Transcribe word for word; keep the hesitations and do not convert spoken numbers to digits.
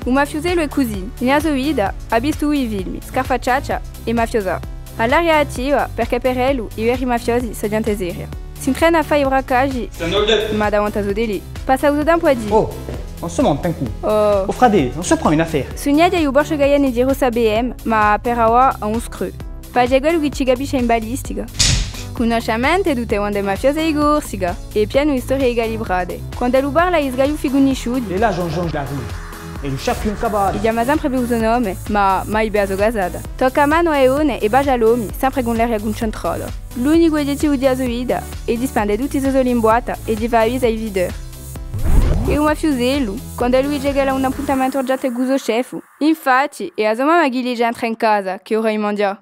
U mafiusellu hè cusì, in a so vita hà vistu i filmi Scarfaciaccia è Mafiosa. Hà l'aria cattiva, perchè per ellu i veri mafiosi sò ghjente seria. S'intrena à fà i braccaggi, ma davanti à so télé. Passa u so tempu à dì: Oh, ùn si monta in cù. Oh. Oh frate, ùn si prende in affare. Sunghja à u Porsche Cayenne di Rossa B M, ma per avà hà un screw. Face quellu chì ci capisce in balistica. Cunnosce à mente tutte e bande mafiose di Corsica, hè pienu di storie calibrate. Quand'ellu parla di sgaluffi cunnisciuti, et là, Jean-Jean arrive. È u chef in cavallu. I chjama sempre per u so nome, ma mai per a so casata. Tocca a manu à e donne è basgia l'omi, sempre cù l'aria cuncentrata. L'unicu aghjettivu di a so vita hè di spende tutti i so soldi in boîte è di fà a visa à i videurs. È u mafiusellu, quand'ellu dice ch'ellu hà un appuntamentu urghjente cù u so chef, infatti, hè a so mamma chì li dice: entra in casa, chì hè ora di manghjà.